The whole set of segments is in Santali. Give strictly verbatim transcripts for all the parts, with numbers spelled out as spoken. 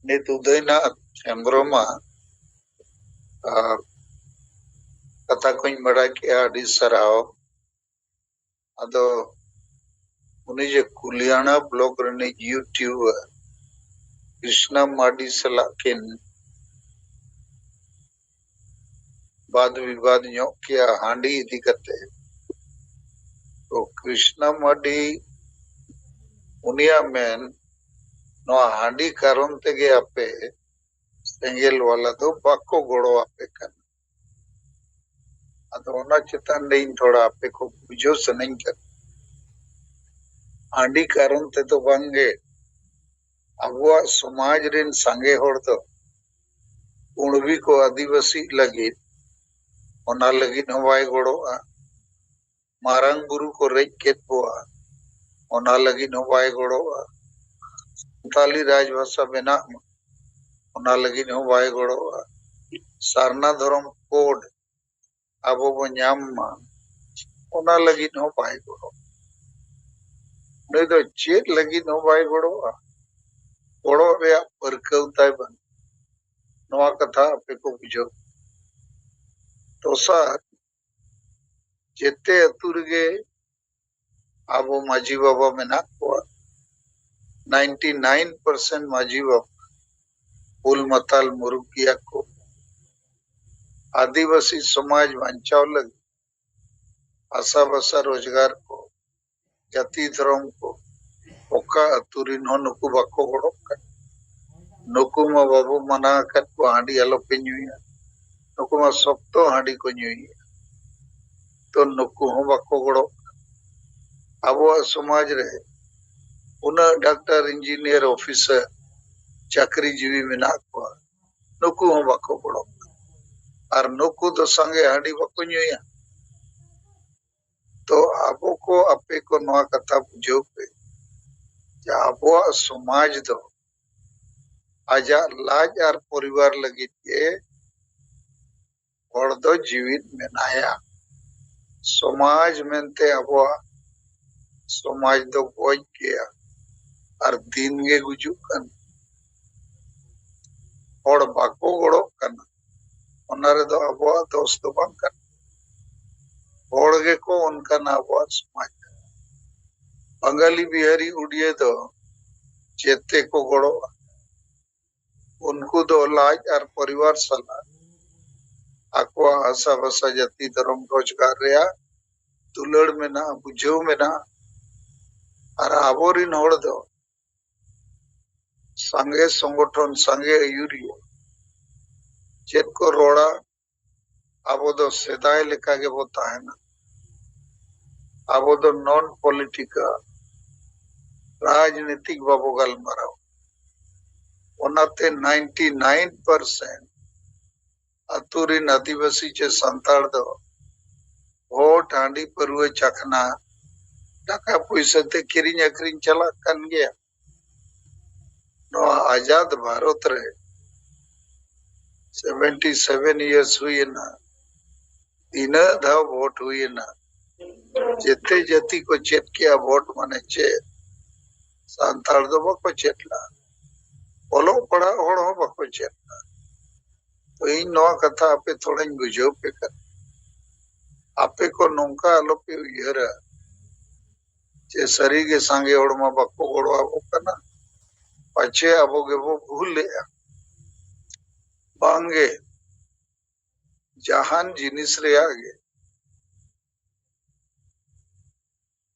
ᱱᱤᱛ ᱩᱫᱚᱭᱱᱟᱛᱷ ᱦᱮᱢᱵᱨᱚᱢᱟᱜ ᱠᱟᱛᱷᱟ ᱠᱚᱧ ᱵᱟᱲᱟᱭ ᱠᱮᱜᱼᱟ, ᱟᱹᱰᱤ ᱥᱟᱨᱦᱟᱣ᱾ ᱟᱫᱚ ᱩᱱᱤ ᱡᱮ ᱠᱩᱞᱤᱭᱟᱱᱟ ᱵᱞᱚᱠ ᱨᱤᱱᱤᱡ ᱭᱩᱴᱩᱵᱟᱨ ᱠᱨᱤᱥᱱᱟ ᱢᱟᱨᱰᱤ ᱥᱟᱞᱟᱜ ᱠᱤᱱ ᱵᱟᱫ ᱵᱤᱵᱟᱫ ᱧᱚᱜ ᱠᱮᱜᱼᱟ ᱦᱟᱺᱰᱤ ᱤᱫᱤ ᱠᱟᱛᱮ᱾ ᱛᱚ ᱠᱨᱤᱥᱱᱟ ᱢᱟᱨᱰᱤ, ᱩᱱᱤᱭᱟᱜ ᱢᱮᱱ, ᱱᱚᱣᱟ ᱦᱟᱺᱰᱤ ᱠᱟᱨᱚᱱ ᱛᱮᱜᱮ ᱟᱯᱮ ᱥᱮᱸᱜᱮᱞ ᱵᱟᱞᱟ ᱫᱚ ᱵᱟᱠᱚ ᱜᱚᱲᱚ ᱟᱯᱮ ᱠᱟᱱᱟ᱾ ᱟᱫᱚ ᱚᱱᱟ ᱪᱮᱛᱟᱱ ᱨᱮ ᱤᱧ ᱛᱷᱚᱲᱟ ᱟᱯᱮ ᱠᱚ ᱵᱩᱡᱷᱟᱹᱣ ᱥᱟᱱᱟᱧ ᱠᱟᱱᱟ᱾ ᱦᱟᱺᱰᱤ ᱠᱟᱨᱚᱱ ᱛᱮᱫᱚ ᱵᱟᱝᱜᱮ, ᱟᱵᱚᱣᱟᱜ ᱥᱚᱢᱟᱡᱽ ᱨᱮᱱ ᱥᱟᱸᱜᱮ ᱦᱚᱲ ᱫᱚ ᱠᱩᱬᱵᱤ ᱠᱚ ᱟᱹᱫᱤᱵᱟᱹᱥᱤ ᱞᱟᱹᱜᱤᱫ ᱚᱱᱟ ᱞᱟᱹᱜᱤᱫ ᱦᱚᱸ ᱵᱟᱭ ᱜᱚᱲᱚᱜᱼᱟ᱾ ᱢᱟᱨᱟᱝ ᱵᱩᱨᱩ ᱠᱚ ᱨᱮᱡ ᱠᱮᱫ ᱠᱚᱣᱟ, ᱚᱱᱟ ᱞᱟᱹᱜᱤᱫ ᱦᱚᱸ ᱵᱟᱭ ᱜᱚᱲᱚᱜᱼᱟ᱾ ᱥᱟᱱᱛᱟᱞᱤ ᱨᱟᱡᱽᱵᱷᱟᱥᱟ ᱵᱮᱱᱟᱜ ᱢᱟ, ᱚᱱᱟ ᱞᱟᱹᱜᱤᱫ ᱦᱚᱸ ᱵᱟᱭ ᱜᱚᱲᱚᱜᱼᱟ᱾ ᱥᱟᱨᱱᱟ ᱫᱷᱚᱨᱚᱢ ᱠᱳᱰ ᱟᱵᱚ ᱵᱚ ᱧᱟᱢ ᱢᱟ, ᱚᱱᱟ ᱞᱟᱹᱜᱤᱫ ᱦᱚᱸ ᱵᱟᱭ ᱜᱚᱲᱚᱜᱼᱟ᱾ ᱱᱩᱭ ᱫᱚ ᱪᱮᱫ ᱞᱟᱹᱜᱤᱫ ᱦᱚᱸ ᱵᱟᱭ ᱜᱚᱲᱚᱜᱼᱟ? ᱜᱚᱲᱚ ᱨᱮᱭᱟᱜ ᱯᱟᱹᱨᱠᱟᱹᱣ ᱛᱟᱭ ᱵᱟᱹᱱᱩᱜ᱾ ᱱᱚᱣᱟ ᱠᱟᱛᱷᱟ ᱟᱯᱮ ᱠᱚ ᱵᱩᱡᱷᱟᱹᱣ᱾ ᱫᱚᱥᱟᱨ, ᱡᱮᱛᱮ ᱟᱹᱛᱩ ᱨᱮᱜᱮ ᱟᱵᱚ ᱢᱟᱹᱡᱷᱤ ᱵᱟᱵᱟ ᱢᱮᱱᱟᱜ ᱠᱚᱣᱟ᱾ ᱱᱟᱭᱤᱱᱴᱤ ᱱᱟᱭᱤᱱ ᱯᱟᱨᱥᱮᱱᱴ ᱢᱟᱹᱡᱷᱤ ᱵᱟᱵᱟ ᱵᱩᱞ ᱢᱟᱛᱟᱞ ᱢᱩᱨᱩᱠ ᱜᱮᱭᱟ ᱠᱚ᱾ ᱟᱹᱫᱤᱵᱟᱹᱥᱤ ᱥᱚᱢᱟᱡᱽ ᱵᱟᱧᱪᱟᱣ ᱞᱟᱹᱜᱤᱫ ᱟᱥᱟ ᱵᱷᱟᱥᱟ ᱨᱳᱡᱽᱜᱟᱨ ᱠᱚ, ᱡᱟᱹᱛᱤ ᱫᱷᱚᱨᱚᱢ ᱠᱚ, ᱚᱠᱟ ᱟᱹᱛᱩ ᱨᱤᱱ ᱦᱚᱸ ᱱᱩᱠᱩ ᱵᱟᱠᱚ ᱜᱚᱲᱚᱜ ᱠᱟᱱᱟ᱾ ᱱᱩᱠᱩ ᱢᱟ ᱵᱟᱵᱚ ᱢᱟᱱᱟ ᱟᱠᱟᱫ ᱠᱚᱣᱟ ᱦᱟᱺᱰᱤ ᱟᱞᱚᱯᱮ ᱧᱩᱭᱟ, ᱱᱩᱠᱩ ᱢᱟ ᱥᱚᱠᱛᱚ ᱦᱟᱺᱰᱤ ᱠᱚ ᱧᱩᱭᱟ᱾ ᱛᱚ ᱱᱩᱠᱩ ᱦᱚᱸ ᱵᱟᱠᱚ ᱜᱚᱲᱚᱜ ᱠᱟᱱᱟ᱾ ᱟᱵᱚᱣᱟᱜ ᱥᱚᱢᱟᱡᱽ ᱨᱮ ᱩᱱᱟᱹᱜ ᱰᱟᱠᱛᱟᱨ, ᱤᱧᱡᱤᱱᱤᱭᱟᱨ, ᱚᱯᱷᱤᱥᱟᱨ, ᱪᱟᱹᱠᱨᱤ ᱡᱤᱵᱤ ᱢᱮᱱᱟᱜ ᱠᱚᱣᱟ, ᱱᱩᱠᱩ ᱦᱚᱸ ᱵᱟᱠᱚ ᱜᱚᱲᱚᱜ ᱠᱟᱱᱟ᱾ ᱟᱨ ᱱᱩᱠᱩ ᱫᱚ ᱥᱟᱸᱜᱮ ᱦᱟᱺᱰᱤ ᱵᱟᱠᱚ ᱧᱩᱭᱟ᱾ ᱛᱚ ᱟᱵᱚ ᱠᱚ, ᱟᱯᱮ ᱠᱚ ᱱᱚᱣᱟ ᱠᱟᱛᱷᱟ ᱵᱩᱡᱷᱟᱹᱣ ᱯᱮ ᱡᱮ ᱟᱵᱚᱣᱟᱜ ᱥᱚᱢᱟᱡᱽ ᱫᱚ ᱟᱡᱟᱜ ᱞᱟᱡ ᱟᱨ ᱯᱚᱨᱤᱵᱟᱨ ᱞᱟᱹᱜᱤᱫ ᱜᱮ ᱦᱚᱲ ᱫᱚ ᱡᱤᱣᱤᱫ ᱢᱮᱱᱟᱭᱟ᱾ ᱥᱚᱢᱟᱡᱽ ᱢᱮᱱᱛᱮ ᱟᱵᱚᱣᱟᱜ ᱥᱚᱢᱟᱡᱽ ᱫᱚ ᱜᱚᱡ ᱜᱮᱭᱟ ᱟᱨ ᱫᱤᱱ ᱜᱮ ᱜᱩᱡᱩᱜ ᱠᱟᱱᱟ᱾ ᱦᱚᱲ ᱵᱟᱠᱚ ᱜᱚᱲᱚᱜ ᱠᱟᱱᱟ, ᱚᱱᱟ ᱨᱮᱫᱚ ᱟᱵᱚᱣᱟᱜ ᱫᱚᱥ ᱫᱚ ᱵᱟᱝ ᱠᱟᱱᱟ᱾ ᱦᱚᱲ ᱜᱮᱠᱚ ᱚᱱᱠᱟᱱᱟ ᱟᱵᱚᱣᱟᱜ ᱥᱚᱢᱟᱡᱽ᱾ ᱵᱟᱝᱜᱟᱞᱤ, ᱵᱤᱦᱟᱨᱤ, ᱩᱰᱤᱭᱟᱹ ᱫᱚ ᱪᱮᱫ ᱛᱮᱠᱚ ᱜᱚᱲᱚᱜᱼᱟ? ᱩᱱᱠᱩ ᱫᱚ ᱞᱟᱡ ᱟᱨ ᱯᱚᱨᱤᱵᱟᱨ ᱥᱟᱞᱟᱜ ᱟᱠᱚᱣᱟᱜ ᱦᱟᱥᱟ ᱵᱷᱟᱥᱟ, ᱡᱟᱹᱛᱤ, ᱫᱷᱚᱨᱚᱢ, ᱨᱳᱡᱽᱜᱟᱨ ᱨᱮᱭᱟᱜ ᱫᱩᱞᱟᱹᱲ ᱢᱮᱱᱟᱜᱼᱟ, ᱵᱩᱡᱷᱟᱹᱣ ᱢᱮᱱᱟᱜᱼᱟ᱾ ᱟᱨ ᱟᱵᱚᱨᱤᱱ ᱦᱚᱲ ᱫᱚ ᱥᱟᱸᱜᱮ ᱥᱚᱝᱜᱚᱴᱷᱚᱱ, ᱥᱟᱸᱜᱮ ᱟᱹᱭᱩᱨᱤᱭᱟᱹ ᱪᱮᱫ ᱠᱚ ᱨᱚᱲᱟ, ᱟᱵᱚ ᱫᱚ ᱥᱮᱫᱟᱭ ᱞᱮᱠᱟ ᱜᱮᱵᱚ ᱛᱟᱦᱮᱱᱟ᱾ ᱟᱵᱚ ᱫᱚ non political, ᱨᱟᱡᱽᱱᱤᱛᱤᱠ ᱵᱟᱵᱚ ᱜᱟᱞᱢᱟᱨᱟᱣᱟ᱾ ᱚᱱᱟᱛᱮ ninety nine percent ᱟᱛᱳ ᱨᱤᱱ ᱟᱹᱫᱤᱵᱟᱹᱥᱤ ᱪᱮ ᱥᱟᱱᱛᱟᱲ ᱫᱚ ᱵᱷᱳᱴ, ᱦᱟᱺᱰᱤ, ᱯᱟᱹᱨᱣᱟᱹ, ᱪᱟᱠᱷᱱᱟ, ᱴᱟᱠᱟ ᱯᱩᱭᱥᱟᱹ ᱛᱮ ᱠᱤᱨᱤᱧ ᱟᱹᱠᱷᱨᱤᱧ ᱪᱟᱞᱟᱜ ᱠᱟᱱ ᱜᱮᱭᱟ᱾ ᱱᱚᱣᱟ ᱟᱡᱟᱫ ᱵᱷᱟᱨᱚᱛ ᱨᱮ seventy seven years ᱦᱩᱭᱮᱱᱟ, ᱛᱤᱱᱟᱹᱜ ᱫᱷᱟᱣ ᱵᱷᱳᱴ ᱦᱩᱭᱮᱱᱟ, ᱡᱮᱛᱮ ᱡᱟᱹᱛᱤ ᱠᱚ ᱪᱮᱫ ᱠᱮᱜᱼᱟ ᱵᱷᱳᱴ ᱢᱟᱱᱮ ᱪᱮᱫ᱾ ᱥᱟᱱᱛᱟᱲ ᱫᱚ ᱵᱟᱠᱚ ᱪᱮᱫ ᱞᱮᱜᱼᱟ, ᱚᱞᱚᱜ ᱯᱟᱲᱦᱟᱜ ᱦᱚᱲ ᱦᱚᱸ ᱵᱟᱠᱚ ᱪᱮᱫ ᱞᱮᱜᱼᱟ᱾ ᱛᱚ ᱤᱧ ᱱᱚᱣᱟ ᱠᱟᱛᱷᱟ ᱟᱯᱮ ᱛᱷᱚᱲᱟᱧ ᱵᱩᱡᱷᱟᱹᱣ ᱯᱮ ᱠᱟᱱᱟ, ᱟᱯᱮ ᱠᱚ ᱱᱚᱝᱠᱟ ᱟᱞᱚᱯᱮ ᱩᱭᱦᱟᱹᱨᱟ ᱡᱮ ᱥᱟᱹᱨᱤᱜᱮ ᱥᱟᱸᱜᱮ ᱦᱚᱲ ᱢᱟ ᱵᱟᱠᱚ ᱜᱚᱲᱚ ᱟᱵᱚ ᱠᱟᱱᱟ, ᱯᱟᱪᱷᱮ ᱟᱵᱚ ᱜᱮᱵᱚ ᱵᱷᱩᱞ ᱞᱮᱜᱼᱟ᱾ ᱵᱟᱝᱜᱮ, ᱡᱟᱦᱟᱱ ᱡᱤᱱᱤᱥ ᱨᱮᱭᱟᱜ ᱜᱮ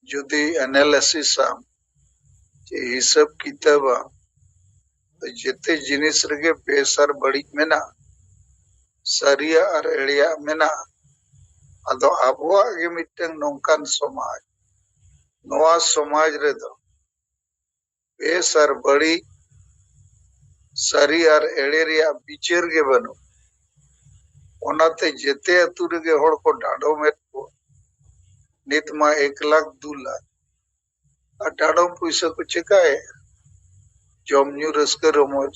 ᱡᱩᱫᱤ analysis ᱟᱢ ᱪᱮ ᱦᱤᱥᱟᱹᱵ ᱠᱤᱛᱟᱹᱵᱟᱢ, ᱛᱚ ᱡᱮᱛᱮ ᱡᱤᱱᱤᱥ ᱨᱮᱜᱮ ᱵᱮᱥ ᱟᱨ ᱵᱟᱹᱲᱤᱡ ᱢᱮᱱᱟᱜᱼᱟ, ᱥᱟᱹᱨᱤᱭᱟᱜ ᱟᱨ ᱮᱲᱮᱭᱟᱜ ᱢᱮᱱᱟᱜᱼᱟ᱾ ᱟᱫᱚ ᱟᱵᱚᱣᱟᱜ ᱜᱮ ᱢᱤᱫᱴᱟᱝ ᱱᱚᱝᱠᱟᱱ ᱥᱚᱢᱟᱡᱽ, ᱱᱚᱣᱟ ᱥᱚᱢᱟᱡᱽ ᱨᱮᱫᱚ ᱵᱮᱥ ᱟᱨ ᱵᱟᱹᱲᱤᱡ, ᱥᱟᱹᱨᱤ ᱟᱨ ᱮᱲᱮ ᱨᱮᱭᱟᱜ ᱵᱤᱪᱟᱹᱨ ᱜᱮ ᱵᱟᱹᱱᱩᱜ᱾ ᱚᱱᱟᱛᱮ ᱡᱮᱛᱮ ᱟᱹᱛᱩ ᱨᱮᱜᱮ ᱦᱚᱲ ᱠᱚ ᱰᱟᱸᱰᱚᱢᱮᱫ ᱠᱚᱣᱟ᱾ ᱱᱤᱛ ᱢᱟ ᱮᱠ ᱞᱟᱠᱷ, ᱫᱩ ᱞᱟᱠᱷ᱾ ᱟᱨ ᱰᱟᱸᱰᱚᱢ ᱯᱩᱭᱥᱟᱹ ᱠᱚ ᱪᱮᱠᱟᱭᱮᱫᱼᱟ? ᱡᱚᱢ ᱧᱩ ᱨᱟᱹᱥᱠᱟᱹ ᱨᱚᱢᱚᱡᱽ᱾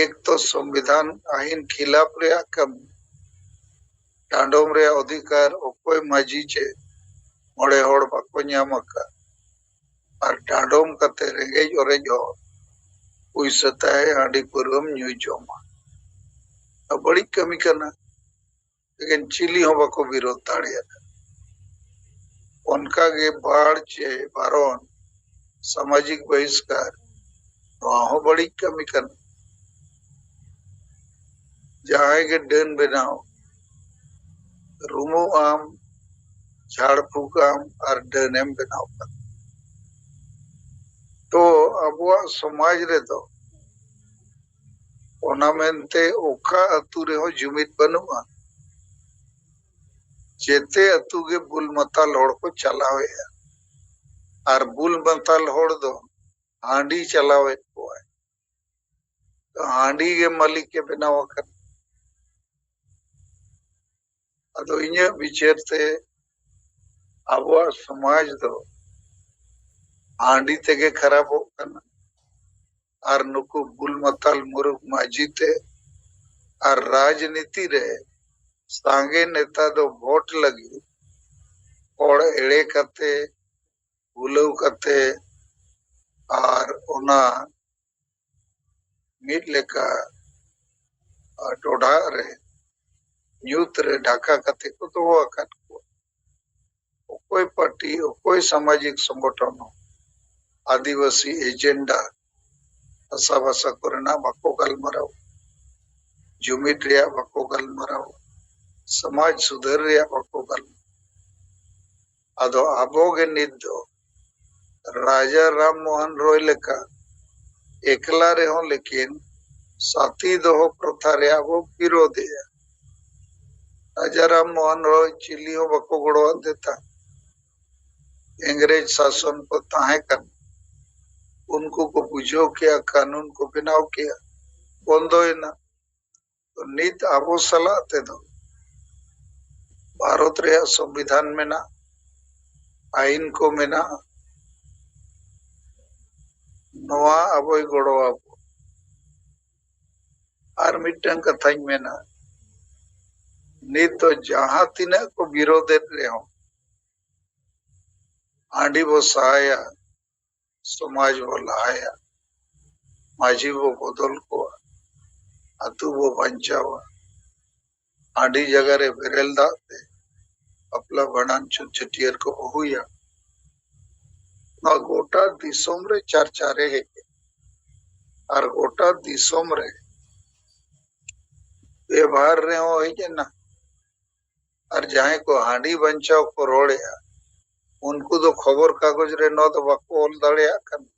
ᱮᱠ ᱛᱚ ᱥᱚᱝᱵᱤᱫᱷᱟᱱ ᱟᱹᱭᱤᱱ ᱠᱷᱤᱞᱟᱯ ᱨᱮᱭᱟᱜ ᱠᱟᱹᱢᱤ᱾ ᱰᱟᱸᱰᱚᱢ ᱨᱮᱭᱟᱜ ᱚᱫᱷᱤᱠᱟᱨ ᱚᱠᱚᱭ ᱢᱟᱹᱡᱷᱤ ᱪᱮ ᱢᱚᱬᱮ ᱦᱚᱲ ᱵᱟᱠᱚ ᱧᱟᱢ ᱟᱠᱟᱫ᱾ ᱟᱨ ᱰᱟᱸᱰᱚᱢ ᱠᱟᱛᱮ ᱨᱮᱸᱜᱮᱡ ᱚᱨᱮᱡ ᱦᱚᱲ ᱯᱩᱭᱥᱟᱹ ᱛᱟᱭ ᱦᱟᱺᱰᱤ ᱯᱟᱹᱣᱨᱟᱹᱢ ᱧᱩ ᱡᱚᱢᱟ᱾ ᱵᱟᱹᱲᱤᱡ ᱠᱟᱹᱢᱤ ᱠᱟᱱᱟ, ᱞᱮᱠᱤᱱ ᱪᱤᱞᱤ ᱦᱚᱸ ᱵᱟᱠᱚ ᱵᱤᱨᱳᱫ ᱫᱟᱲᱮᱭᱟᱜᱼᱟ᱾ ᱚᱱᱠᱟᱜᱮ ᱵᱟᱲ ᱪᱮ ᱵᱟᱨᱚᱱ, ᱥᱟᱢᱟᱡᱤᱠ ᱵᱚᱦᱤᱥᱠᱟᱨ, ᱱᱚᱣᱟ ᱦᱚᱸ ᱵᱟᱹᱲᱤᱡ ᱠᱟᱹᱢᱤ ᱠᱟᱱᱟ᱾ ᱡᱟᱦᱟᱸᱭ ᱜᱮ ᱰᱟᱹᱱ ᱵᱮᱱᱟᱣ, ᱨᱩᱢᱩᱜ ᱟᱢ, ᱡᱷᱟᱲ ᱯᱷᱩᱸᱠ ᱟᱢ ᱟᱨ ᱰᱟᱹᱱᱮᱢ ᱵᱮᱱᱟᱣ ᱠᱟᱱᱟ᱾ ᱛᱚ ᱟᱵᱚᱣᱟᱜ ᱥᱚᱢᱟᱡᱽ ᱨᱮᱫᱚ ᱚᱱᱟ ᱢᱮᱱᱛᱮ ᱚᱠᱟ ᱟᱹᱛᱩ ᱨᱮᱦᱚᱸ ᱡᱩᱢᱤᱫ ᱵᱟᱹᱱᱩᱜᱼᱟ᱾ ᱡᱮᱛᱮ ᱟᱹᱛᱩ ᱜᱮ ᱵᱩᱞ ᱢᱟᱛᱟᱞ ᱦᱚᱲ ᱠᱚ ᱪᱟᱞᱟᱣᱮᱫᱼᱟ, ᱟᱨ ᱵᱩᱞ ᱢᱟᱛᱟᱞ ᱦᱚᱲ ᱫᱚ ᱦᱟᱺᱰᱤ ᱪᱟᱞᱟᱣᱮᱫ ᱠᱚᱣᱟᱭ᱾ ᱛᱚ ᱦᱟᱺᱰᱤ ᱜᱮ ᱢᱟᱹᱞᱤᱠ ᱮ ᱵᱮᱱᱟᱣ ᱟᱠᱟᱱᱟ᱾ ᱟᱫᱚ ᱤᱧᱟᱹᱜ ᱵᱤᱪᱟᱹᱨ ᱛᱮ ᱟᱵᱚᱣᱟᱜ ᱥᱚᱢᱟᱡᱽ ᱫᱚ ᱦᱟᱺᱰᱤ ᱛᱮᱜᱮ ᱠᱷᱟᱨᱟᱯᱚᱜ ᱠᱟᱱᱟ᱾ ᱟᱨ ᱱᱩᱠᱩ ᱵᱩᱞ ᱢᱟᱛᱟᱞ ᱢᱩᱨᱩᱠ ᱢᱟᱹᱡᱷᱤ ᱛᱮ ᱟᱨ ᱨᱟᱡᱽᱱᱤᱛᱤ ᱨᱮ ᱥᱟᱸᱜᱮ ᱱᱮᱛᱟ ᱫᱚ ᱵᱷᱳᱴ ᱞᱟᱹᱜᱤᱫ ᱦᱚᱲ ᱮᱲᱮ ᱠᱟᱛᱮ, ᱵᱷᱩᱞᱟᱹᱣ ᱠᱟᱛᱮ, ᱟᱨ ᱚᱱᱟ ᱢᱤᱫ ᱞᱮᱠᱟ ᱰᱚᱰᱷᱟᱜ ᱨᱮ ᱧᱩᱛ ᱨᱮ ᱰᱷᱟᱠᱟ ᱠᱟᱛᱮ ᱠᱚ ᱫᱚᱦᱚ ᱟᱠᱟᱫ ᱠᱚᱣᱟ᱾ ᱚᱠᱚᱭ ᱯᱟᱨᱴᱤ, ᱚᱠᱚᱭ ᱥᱟᱢᱟᱡᱤᱠ ᱥᱚᱝᱜᱚᱴᱷᱚᱱ ᱦᱚᱸ ᱟᱹᱫᱤᱵᱟᱹᱥᱤ ᱮᱡᱮᱱᱰᱟ, ᱦᱟᱥᱟ ᱵᱷᱟᱥᱟ ᱠᱚᱨᱮᱱᱟᱜ ᱵᱟᱠᱚ ᱜᱟᱞᱢᱟᱨᱟᱣ, ᱡᱩᱢᱤᱫ ᱨᱮᱭᱟᱜ ᱵᱟᱠᱚ ᱜᱟᱞᱢᱟᱨᱟᱣ, ᱥᱚᱢᱟᱡᱽ ᱥᱩᱫᱷᱟᱹᱨ ᱨᱮᱭᱟᱜ ᱵᱟᱠᱚ ᱜᱟᱞᱢᱟᱨᱟᱣ᱾ ᱟᱫᱚ ᱟᱵᱚ ᱜᱮ ᱱᱤᱛ ᱫᱚ ᱨᱟᱡᱟ ᱨᱟᱢ ᱢᱳᱦᱚᱱ ᱨᱚᱭ ᱞᱮᱠᱟ ᱮᱠᱞᱟ ᱨᱮᱦᱚᱸ ᱞᱮᱠᱤᱱ ᱥᱟᱛᱤ ᱫᱚᱦᱚ ᱯᱨᱚᱛᱷᱟ ᱨᱮᱭᱟᱜ ᱵᱚ ᱵᱤᱨᱳᱫᱷᱮᱜᱼᱟ᱾ ᱨᱟᱡᱟ ᱨᱟᱢ ᱢᱳᱦᱚᱱ ᱨᱚᱭ ᱪᱤᱞᱤ ᱦᱚᱸ ᱵᱟᱠᱚ ᱜᱚᱲᱚᱣᱟᱫᱮ ᱛᱟᱦᱮᱸ᱾ ᱤᱝᱨᱮᱡᱽ ᱥᱟᱥᱚᱱ ᱠᱚ ᱛᱟᱦᱮᱸ ᱠᱟᱱᱟ, ᱩᱱᱠᱩ ᱠᱚ ᱵᱩᱡᱷᱟᱹᱣ ᱠᱮᱜᱼᱟ, ᱠᱟᱹᱱᱩᱱ ᱠᱚ ᱵᱮᱱᱟᱣ ᱠᱮᱜᱼᱟ, ᱵᱚᱱᱫᱚᱭᱮᱱᱟ᱾ ᱛᱚ ᱱᱤᱛ ᱟᱵᱚ ᱥᱟᱞᱟᱜ ᱛᱮᱫᱚ ᱵᱷᱟᱨᱚᱛ ᱨᱮᱭᱟᱜ ᱥᱚᱝᱵᱤᱫᱷᱟᱱ ᱢᱮᱱᱟᱜᱼᱟ, ᱟᱹᱭᱤᱱ ᱠᱚ ᱢᱮᱱᱟᱜᱼᱟ, ᱱᱚᱣᱟ ᱟᱵᱚᱭ ᱜᱚᱲᱚ ᱟᱵᱚ᱾ ᱟᱨ ᱢᱤᱫᱴᱟᱝ ᱠᱟᱛᱷᱟᱧ ᱢᱮᱱᱟ, ᱱᱤᱛ ᱫᱚ ᱡᱟᱦᱟᱸ ᱛᱤᱱᱟᱹᱜ ᱠᱚ ᱵᱤᱨᱳᱫᱮᱫ ᱨᱮᱦᱚᱸ, ᱦᱟᱺᱰᱤ ᱵᱚ ᱥᱟᱦᱟᱭᱟ, ᱥᱚᱢᱟᱡᱽ ᱵᱚ ᱞᱟᱦᱟᱭᱟ᱾ ᱢᱟᱹᱡᱷᱤ ᱵᱚ ᱵᱚᱫᱚᱞ ᱠᱚᱣᱟ, ᱟᱹᱛᱩ ᱵᱚ ᱵᱟᱧᱪᱟᱣᱟ᱾ ᱟᱹᱰᱤ ᱡᱟᱭᱜᱟ ᱨᱮ ᱵᱮᱨᱮᱞ ᱫᱟᱜ ᱛᱮ ᱵᱟᱯᱞᱟ ᱵᱷᱟᱸᱰᱟᱱ ᱪᱷᱩᱛ ᱪᱷᱟᱹᱴᱭᱟᱹᱨ ᱠᱚ ᱦᱩᱭᱟ᱾ ᱱᱚᱣᱟ ᱜᱚᱴᱟ ᱫᱤᱥᱚᱢ ᱨᱮ ᱪᱟᱨᱪᱟ ᱨᱮ ᱦᱮᱡ ᱮᱱᱟ᱾ ᱟᱨ ᱜᱚᱴᱟ ᱫᱤᱥᱚᱢ ᱨᱮ ᱵᱮᱵᱷᱟᱨ ᱨᱮᱦᱚᱸ ᱦᱮᱡ ᱮᱱᱟ᱾ ᱟᱨ ᱡᱟᱦᱟᱸᱭ ᱠᱚ ᱦᱟᱺᱰᱤ ᱵᱟᱧᱪᱟᱣ ᱠᱚ ᱨᱚᱲᱮᱜᱼᱟ, ᱩᱱᱠᱩ ᱫᱚ ᱠᱷᱚᱵᱚᱨ ᱠᱟᱜᱚᱡᱽ ᱨᱮ ᱱᱚᱣᱟ ᱫᱚ ᱵᱟᱠᱚ ᱚᱞ ᱫᱟᱲᱮᱭᱟᱜ ᱠᱟᱱᱟ,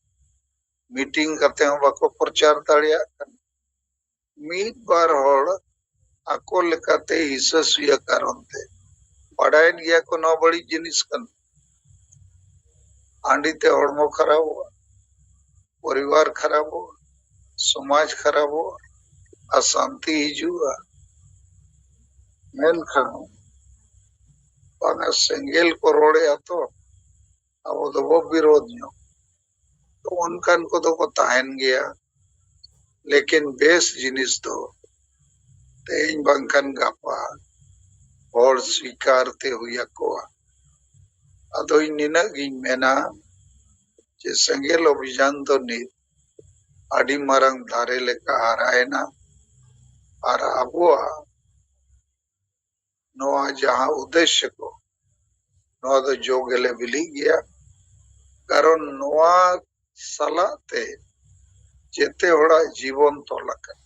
ᱢᱤᱴᱤᱝ ᱠᱟᱛᱮ ᱦᱚᱸ ᱵᱟᱠᱚ ᱯᱨᱚᱪᱟᱨ ᱫᱟᱲᱮᱭᱟᱜ ᱠᱟᱱᱟ᱾ ᱢᱤᱫ ᱵᱟᱨ ᱦᱚᱲ ᱟᱠᱚ ᱞᱮᱠᱟᱛᱮ ᱦᱤᱥᱟᱹ ᱥᱩᱭᱟᱹ ᱠᱟᱨᱚᱱ ᱛᱮ ᱵᱟᱰᱟᱭᱮᱫ ᱜᱮᱭᱟ ᱠᱚ ᱱᱚᱣᱟ ᱵᱟᱹᱲᱤᱡ ᱡᱤᱱᱤᱥ ᱠᱟᱱᱟ᱾ ᱦᱟᱺᱰᱤ ᱛᱮ ᱦᱚᱲᱢᱚ ᱠᱷᱟᱨᱟᱯᱚᱜᱼᱟ, ᱯᱚᱨᱤᱵᱟᱨ ᱠᱷᱟᱨᱟᱯᱚᱜᱼᱟ, ᱥᱚᱢᱟᱡᱽ ᱠᱷᱟᱨᱟᱯᱚᱜᱼᱟ, ᱚᱥᱟᱱᱛᱤ ᱦᱤᱡᱩᱜᱼᱟ᱾ ᱢᱮᱱᱠᱷᱟᱱ ᱵᱟᱝᱟ, ᱥᱮᱸᱜᱮᱞ ᱠᱚ ᱨᱚᱲᱮᱜᱼᱟ ᱛᱚ, ᱟᱵᱚ ᱫᱚᱵᱚ ᱵᱤᱨᱳᱫᱷ ᱧᱚᱜ᱾ ᱛᱚ ᱚᱱᱠᱟᱱ ᱠᱚᱫᱚ ᱠᱚ ᱛᱟᱦᱮᱱ ᱜᱮᱭᱟ, ᱞᱮᱠᱤᱱ ᱵᱮᱥ ᱡᱤᱱᱤᱥ ᱫᱚ ᱛᱮᱦᱮᱧ ᱵᱟᱝᱠᱷᱟᱱ ᱜᱟᱯᱟ ᱦᱚᱲ ᱥᱣᱤᱠᱟᱨ ᱛᱮ ᱦᱩᱭ ᱟᱠᱚᱣᱟ᱾ ᱟᱫᱚ ᱤᱧ ᱱᱤᱱᱟᱹᱜ ᱜᱤᱧ ᱢᱮᱱᱟ ᱡᱮ ᱥᱮᱸᱜᱮᱞ ᱚᱵᱷᱤᱡᱟᱱ ᱫᱚ ᱱᱤᱛ ᱟᱹᱰᱤ ᱢᱟᱨᱟᱝ ᱫᱟᱨᱮ ᱞᱮᱠᱟ ᱦᱟᱨᱟᱭᱮᱱᱟ, ᱟᱨ ᱟᱵᱚᱣᱟᱜ ᱱᱚᱣᱟ ᱡᱟᱦᱟᱸ ᱩᱫᱽᱫᱮᱥᱥᱚ ᱠᱚ, ᱱᱚᱣᱟ ᱫᱚ ᱡᱚ ᱜᱮᱞᱮ ᱵᱤᱞᱤᱜ ᱜᱮᱭᱟ᱾ ᱠᱟᱨᱚᱱ ᱱᱚᱣᱟ ᱥᱟᱞᱟᱜ ᱛᱮ ᱡᱮᱛᱮ ᱦᱚᱲᱟᱜ ᱡᱤᱵᱚᱱ ᱛᱚᱞ ᱟᱠᱟᱱᱟ᱾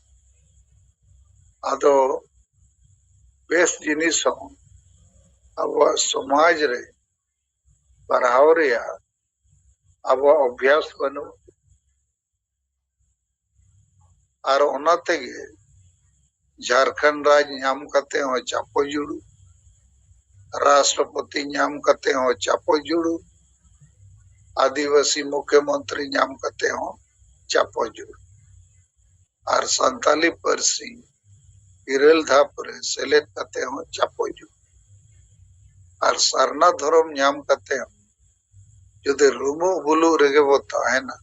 ᱟᱫᱚ ᱵᱮᱥ ᱡᱤᱱᱤᱥ ᱦᱚᱸ ᱟᱵᱚᱣᱟᱜ ᱥᱚᱢᱟᱡᱽ ᱨᱮ ᱯᱟᱲᱦᱟᱣ ᱨᱮᱭᱟᱜ ᱟᱵᱚᱣᱟᱜ ᱚᱵᱷᱭᱟᱥ ᱵᱟᱹᱱᱩᱜ᱾ ᱟᱨ ᱚᱱᱟ ᱛᱮᱜᱮ ᱡᱷᱟᱲᱠᱷᱚᱸᱰ ᱨᱟᱡᱽ ᱧᱟᱢ ᱠᱟᱛᱮ ᱦᱚᱸ ᱪᱟᱯᱚ ᱡᱩᱲᱩ, ᱨᱟᱥᱴᱨᱚᱯᱚᱛᱤ ᱧᱟᱢ ᱠᱟᱛᱮ ᱦᱚᱸ ᱪᱟᱯᱚ ᱡᱩᱲᱩ, ᱟᱹᱫᱤᱵᱟᱹᱥᱤ ᱢᱩᱠᱷᱭᱚᱢᱚᱱᱛᱨᱤ ᱧᱟᱢ ᱠᱟᱛᱮ ᱦᱚᱸ ᱪᱟᱯᱚ ᱡᱩᱲᱩ᱾ ᱟᱨ ᱥᱟᱱᱛᱟᱞᱤ ᱯᱟᱹᱨᱥᱤ ᱤᱨᱟᱹᱞ ᱫᱷᱟᱯ ᱨᱮ ᱥᱮᱞᱮᱫ ᱠᱟᱛᱮ ᱦᱚᱸ ᱪᱟᱯᱚ ᱡᱩᱲᱩ᱾ ᱟᱨ ᱥᱟᱨᱱᱟ ᱫᱷᱚᱨᱚᱢ ᱧᱟᱢ ᱠᱟᱛᱮ ᱦᱚᱸ ᱡᱩᱫᱤ ᱨᱩᱢᱩᱜ ᱵᱩᱞᱩᱜ ᱨᱮᱜᱮ ᱵᱚ ᱛᱟᱦᱮᱱᱟ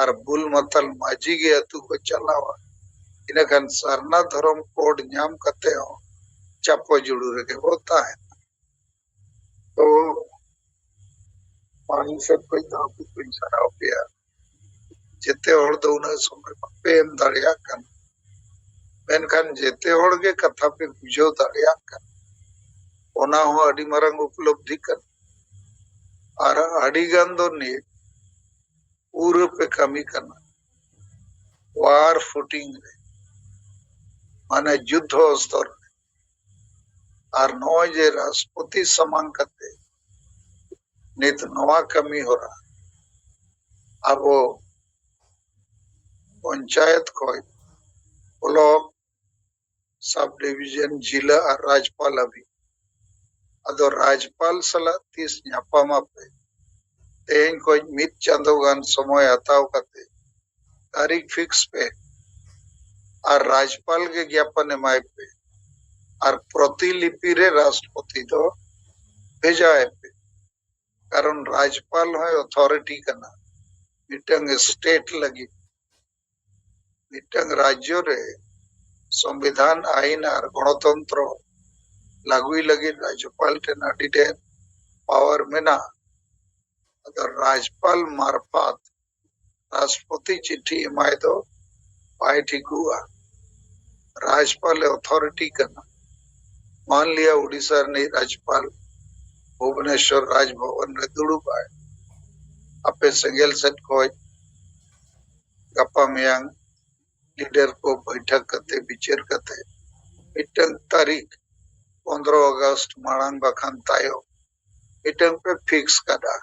ᱟᱨ ᱵᱩᱞ ᱢᱟᱛᱟᱞ ᱢᱟᱹᱡᱷᱤ ᱜᱮ ᱟᱹᱛᱩ ᱠᱚ ᱪᱟᱞᱟᱣᱟ, ᱤᱱᱟᱹᱠᱷᱟᱱ ᱥᱟᱨᱱᱟ ᱫᱷᱚᱨᱚᱢ ᱠᱳᱰ ᱧᱟᱢ ᱠᱟᱛᱮ ᱦᱚᱸ ᱪᱟᱯᱚ ᱡᱩᱲᱩ ᱨᱮᱜᱮ ᱵᱚ ᱛᱟᱦᱮᱱᱟ᱾ ᱛᱚ ᱢᱟᱲᱟᱝ ᱥᱮᱫ ᱠᱷᱚᱱ ᱫᱚ ᱟᱯᱮ ᱠᱚᱧ ᱥᱟᱨᱦᱟᱣ ᱯᱮᱭᱟ᱾ ᱡᱮᱛᱮ ᱦᱚᱲ ᱫᱚ ᱩᱱᱟᱹᱜ ᱥᱚᱢᱚᱭ ᱵᱟᱯᱮ ᱮᱢ ᱫᱟᱲᱮᱭᱟᱜ ᱠᱟᱱᱟ, ᱢᱮᱱᱠᱷᱟᱱ ᱡᱮᱛᱮ ᱦᱚᱲ ᱜᱮ ᱠᱟᱛᱷᱟ ᱯᱮ ᱵᱩᱡᱷᱟᱹᱣ ᱫᱟᱲᱮᱭᱟᱜ ᱠᱟᱱᱟ, ᱚᱱᱟ ᱦᱚᱸ ᱟᱹᱰᱤ ᱢᱟᱨᱟᱝ ᱩᱯᱞᱚᱵᱽᱫᱷᱤ ᱠᱟᱱᱟ᱾ ᱟᱨ ᱟᱹᱰᱤ ᱜᱟᱱ ᱫᱚ ᱱᱤᱛ ᱯᱩᱨᱟᱹ ᱯᱮ ᱠᱟᱹᱢᱤ ᱠᱟᱱᱟ ᱣᱟᱨ ᱯᱷᱩᱴᱤᱝ ᱨᱮ, ᱢᱟᱱᱮ ᱡᱩᱫᱽᱫᱷᱚ ᱚᱥᱛᱚᱨ ᱨᱮ᱾ ᱟᱨ ᱱᱚᱜᱼᱚᱭ ᱡᱮ ᱨᱟᱥᱴᱨᱚᱯᱚᱛᱤ ᱥᱟᱢᱟᱝ ᱠᱟᱛᱮ ᱱᱤᱛ ᱱᱚᱣᱟ ᱠᱟᱹᱢᱤ ᱦᱚᱨᱟ ᱟᱵᱚ ᱯᱚᱧᱪᱟᱭᱮᱛ ᱠᱷᱚᱱ ᱵᱞᱚᱠ, ᱥᱟᱵ ᱰᱤᱵᱷᱤᱡᱚᱱ, ᱡᱤᱞᱟ ᱟᱨ ᱨᱟᱡᱽᱯᱟᱞ ᱦᱟᱹᱵᱤᱡ᱾ ᱟᱫᱚ ᱨᱟᱡᱽᱯᱟᱞ ᱥᱟᱞᱟᱜ ᱛᱤᱥ ᱧᱟᱯᱟᱢ ᱟᱯᱮ? ᱛᱮᱦᱮᱧ ᱠᱷᱚᱱ ᱢᱤᱫ ᱪᱟᱸᱫᱚ ᱜᱟᱱ ᱥᱚᱢᱚᱭ ᱦᱟᱛᱟᱣ ᱠᱟᱛᱮ ᱛᱟᱹᱨᱤᱠᱷ ᱯᱷᱤᱠᱥ ᱯᱮ ᱟᱨ ᱨᱟᱡᱽᱯᱟᱞ ᱜᱮ ᱜᱮᱯᱚᱱ ᱮᱢᱟᱭ ᱯᱮ ᱟᱨ ᱯᱨᱚᱛᱤᱞᱤᱯᱤ ᱨᱮ ᱨᱟᱥᱴᱨᱚᱯᱚᱛᱤ ᱫᱚ ᱵᱷᱮᱡᱟᱭ ᱯᱮ᱾ ᱠᱟᱨᱚᱱ ᱨᱟᱡᱽᱯᱟᱞ ᱦᱚᱸᱭ ᱚᱛᱷᱚᱨᱤᱴᱤ ᱠᱟᱱᱟ ᱢᱤᱫᱴᱟᱝ ᱥᱴᱮᱴ ᱞᱟᱹᱜᱤᱫ᱾ ᱢᱤᱫᱴᱟᱝ ᱨᱟᱡᱽᱡᱚ ᱨᱮ ᱥᱚᱝᱵᱤᱫᱷᱟᱱ, ᱟᱹᱭᱤᱱ ᱟᱨ ᱜᱚᱬᱚᱛᱚᱱᱛᱨᱚ ᱞᱟᱹᱜᱩᱭ ᱞᱟᱹᱜᱤᱫ ᱨᱟᱡᱽᱡᱚᱯᱟᱞ ᱴᱷᱮᱱ ᱟᱹᱰᱤ ᱰᱷᱮᱨ ᱯᱟᱣᱟᱨ ᱢᱮᱱᱟᱜᱼᱟ᱾ ᱟᱫᱚ ᱨᱟᱡᱽᱯᱟᱞ ᱢᱟᱨᱯᱷᱟᱛ ᱨᱟᱥᱴᱨᱚᱯᱚᱛᱤ ᱪᱤᱴᱷᱤ ᱮᱢᱟᱭ ᱫᱚ ᱵᱟᱭ ᱴᱷᱤᱠᱚᱜᱼᱟ᱾ ᱨᱟᱡᱽᱯᱟᱞ ᱮ ᱚᱛᱷᱚᱨᱤᱴᱤ ᱠᱟᱱᱟ᱾ ᱢᱟᱱ ᱞᱤᱭᱟ ᱩᱰᱤᱥᱟ ᱨᱤᱱᱤᱡ ᱨᱟᱡᱽᱯᱟᱞ ᱵᱷᱩᱵᱚᱱᱮᱥᱚᱨ ᱨᱟᱡᱽᱵᱷᱚᱵᱚᱱ ᱨᱮ ᱫᱩᱲᱩᱵ ᱟᱭ, ᱟᱯᱮ ᱥᱮᱸᱜᱮᱞ ᱥᱮᱫ ᱠᱷᱚᱱ ᱜᱟᱯᱟ ᱢᱮᱭᱟᱝ ᱞᱤᱰᱟᱨ ᱠᱚ ᱵᱟᱹᱭᱴᱷᱟᱹᱠ ᱠᱟᱛᱮ, ᱵᱤᱪᱟᱹᱨ ᱠᱟᱛᱮ ᱢᱤᱫᱴᱟᱝ ᱛᱟᱹᱨᱤᱠᱷ ᱯᱚᱱᱫᱽᱨᱚ ᱟᱜᱚᱥᱴ ᱢᱟᱲᱟᱝ ᱵᱟᱠᱷᱟᱱ ᱛᱟᱭᱚᱢ ᱢᱤᱫᱴᱟᱝ ᱯᱮ ᱯᱷᱤᱠᱥ ᱠᱟᱫᱟ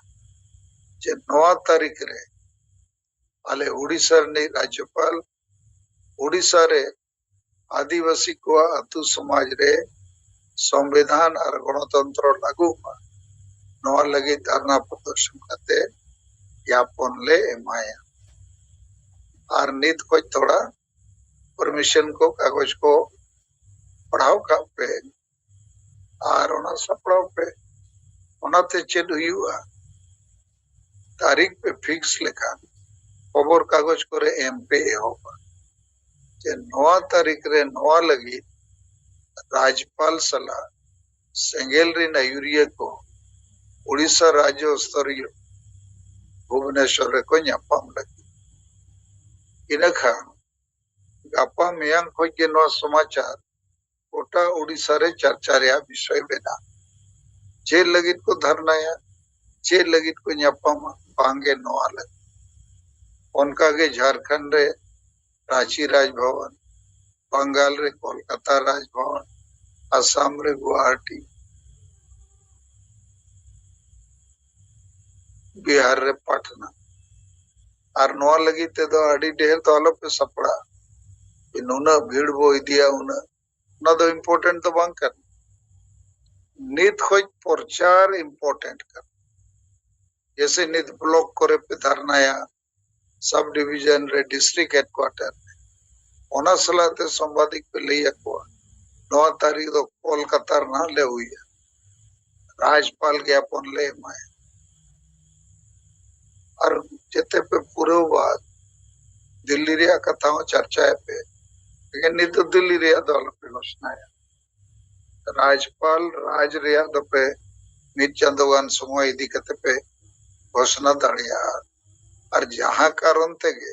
ᱡᱮ ᱱᱚᱣᱟ ᱛᱟᱹᱨᱤᱠᱷ ᱨᱮ ᱟᱞᱮ ᱩᱰᱤᱥᱟ ᱨᱤᱱᱤᱡ ᱨᱟᱡᱽᱡᱚᱯᱟᱞ ᱩᱰᱤᱥᱟ ᱨᱮ ᱟᱹᱫᱤᱵᱟᱹᱥᱤ ᱠᱚᱣᱟᱜ ᱟᱹᱛᱩ ᱥᱚᱢᱟᱡᱽ ᱨᱮ ᱥᱚᱝᱵᱤᱫᱷᱟᱱ ᱟᱨ ᱜᱚᱬᱚᱛᱚᱱᱛᱨᱚ ᱞᱟᱹᱜᱩᱜ ᱢᱟ, ᱱᱚᱣᱟ ᱞᱟᱹᱜᱤᱫ ᱫᱷᱟᱨᱱᱟ ᱯᱨᱚᱫᱚᱨᱥᱚᱱ ᱠᱟᱛᱮ ᱜᱮᱯᱚᱱ ᱞᱮ ᱮᱢᱟᱭᱟ᱾ ᱟᱨ ᱱᱤᱛ ᱠᱷᱚᱡ ᱛᱷᱚᱲᱟ ᱯᱟᱨᱢᱤᱥᱚᱱ ᱠᱚ, ᱠᱟᱜᱚᱡᱽ ᱠᱚ ᱯᱟᱲᱦᱟᱣ ᱠᱟᱜ ᱯᱮ ᱟᱨ ᱚᱱᱟ ᱥᱟᱯᱲᱟᱣ ᱯᱮ᱾ ᱚᱱᱟᱛᱮ ᱪᱮᱫ ᱦᱩᱭᱩᱜᱼᱟ? ᱛᱟᱹᱨᱤᱠᱷ ᱯᱮ ᱯᱷᱤᱠᱥ ᱞᱮᱠᱷᱟᱱ ᱠᱷᱚᱵᱚᱨ ᱠᱟᱜᱚᱡᱽ ᱠᱚᱨᱮ ᱮᱢ ᱯᱮ ᱮᱦᱚᱵᱟ ᱡᱮ ᱱᱚᱣᱟ ᱛᱟᱹᱨᱤᱠᱷ ᱨᱮ ᱱᱚᱣᱟ ᱞᱟᱹᱜᱤᱫ ᱨᱟᱡᱽᱯᱟᱞ ᱥᱟᱞᱟᱜ ᱥᱮᱸᱜᱮᱞ ᱨᱤᱱ ᱟᱹᱭᱩᱨᱤᱭᱟᱹ ᱠᱚ ᱩᱲᱤᱥᱥᱟ ᱨᱟᱡᱽᱡᱚ ᱥᱛᱚᱨᱤᱭᱚ ᱵᱷᱩᱵᱚᱱᱮᱥᱚᱨ ᱨᱮᱠᱚ ᱧᱟᱯᱟᱢ ᱞᱟᱹᱜᱤᱫ᱾ ᱤᱱᱟᱹ ᱠᱷᱟᱱ ᱜᱟᱯᱟ ᱢᱮᱭᱟᱝ ᱠᱷᱚᱱ ᱜᱮ ᱱᱚᱣᱟ ᱥᱚᱢᱟᱪᱟᱨ ᱜᱚᱴᱟ ᱳᱰᱤᱥᱟ ᱨᱮ ᱪᱟᱨᱪᱟ ᱨᱮᱭᱟᱜ ᱵᱤᱥᱚᱭ ᱵᱮᱱᱟᱜ᱾ ᱪᱮᱫ ᱞᱟᱹᱜᱤᱫ ᱠᱚ ᱫᱷᱟᱨᱱᱟᱭᱟ, ᱪᱮᱫ ᱞᱟᱹᱜᱤᱫ ᱠᱚ ᱧᱟᱯᱟᱢᱟ, ᱵᱟᱝᱜᱮ ᱱᱚᱣᱟ ᱞᱟᱹᱜᱤᱫ᱾ ᱚᱱᱠᱟᱜᱮ ᱡᱷᱟᱲᱠᱷᱚᱸᱰ ᱨᱮ ᱨᱟᱸᱪᱤ ᱨᱟᱡᱽᱵᱷᱚᱵᱚᱱ, ᱵᱟᱝᱜᱟᱞ ᱨᱮ ᱠᱳᱞᱠᱟᱛᱟ ᱨᱟᱡᱽᱵᱷᱚᱵᱚᱱ, ᱟᱥᱟᱢ ᱨᱮ ᱜᱩᱣᱟᱦᱟᱴᱤ, ᱵᱤᱦᱟᱨ ᱨᱮ ᱯᱟᱴᱱᱟ᱾ ᱟᱨ ᱱᱚᱣᱟ ᱞᱟᱹᱜᱤᱫ ᱛᱮᱫᱚ ᱟᱹᱰᱤ ᱰᱷᱮᱨ ᱫᱚ ᱟᱞᱚᱯᱮ ᱥᱟᱯᱲᱟᱜᱼᱟ᱾ ᱱᱩᱱᱟᱹᱜ ᱵᱷᱤᱲ ᱵᱚ ᱤᱫᱤᱭᱟ, ᱩᱱᱟᱹᱜ, ᱚᱱᱟ ᱫᱚ ᱤᱢᱯᱚᱨᱴᱮᱱᱴ ᱫᱚ ᱵᱟᱝ ᱠᱟᱱᱟ᱾ ᱱᱤᱛ ᱠᱷᱚᱡ ᱯᱨᱚᱪᱟᱨ ᱤᱢᱯᱚᱨᱴᱮᱱᱴ ᱠᱟᱱᱟ᱾ ᱡᱮᱥᱮ ᱱᱤᱛ ᱵᱞᱚᱠ ᱠᱚᱨᱮ ᱯᱮ ᱫᱷᱟᱨᱱᱟᱭᱟ, ᱥᱟᱵ ᱰᱤᱵᱤᱡᱚᱱ ᱨᱮ, ᱰᱤᱥᱴᱨᱤᱠᱴ ᱦᱮᱰᱠᱩᱣᱟᱴᱟᱨ ᱨᱮ, ᱚᱱᱟ ᱥᱟᱞᱟᱜ ᱛᱮ ᱥᱟᱢᱵᱟᱫᱤᱠ ᱯᱮ ᱞᱟᱹᱭ ᱟᱠᱚᱣᱟ, ᱱᱚᱣᱟ ᱛᱟᱹᱨᱤᱠᱷ ᱫᱚ ᱠᱳᱞᱠᱟᱛᱟ ᱨᱮᱱᱟᱜ ᱞᱮ ᱦᱩᱭᱟ, ᱨᱟᱡᱽᱯᱟᱞ ᱜᱮ ᱟᱯᱚᱱ ᱞᱮ ᱮᱢᱟᱭᱟ᱾ ᱟᱨ ᱡᱮᱛᱮ ᱯᱮ ᱯᱩᱨᱟᱹᱣ ᱵᱟᱫ ᱫᱤᱞᱞᱤ ᱨᱮᱭᱟᱜ ᱠᱟᱛᱷᱟ ᱦᱚᱸ ᱪᱟᱨᱪᱟᱭ ᱯᱮ᱾ ᱞᱮᱠᱤᱱ ᱱᱤᱛ ᱫᱚ ᱫᱤᱞᱞᱤ ᱨᱮᱭᱟᱜ ᱫᱚ ᱟᱞᱚᱯᱮ ᱜᱷᱳᱥᱱᱟᱭᱟ᱾ ᱨᱟᱡᱽᱯᱟᱞ ᱨᱟᱡᱽ ᱨᱮᱭᱟᱜ ᱫᱚᱯᱮ ᱢᱤᱫ ᱪᱟᱸᱫᱳ ᱜᱟᱱ ᱥᱚᱢᱚᱭ ᱤᱫᱤ ᱠᱟᱛᱮ ᱯᱮ ᱜᱷᱳᱥᱱᱟ ᱫᱟᱲᱮᱭᱟᱜᱼᱟ᱾ ᱟᱨ ᱡᱟᱦᱟᱸ ᱠᱟᱨᱚᱱ ᱛᱮᱜᱮ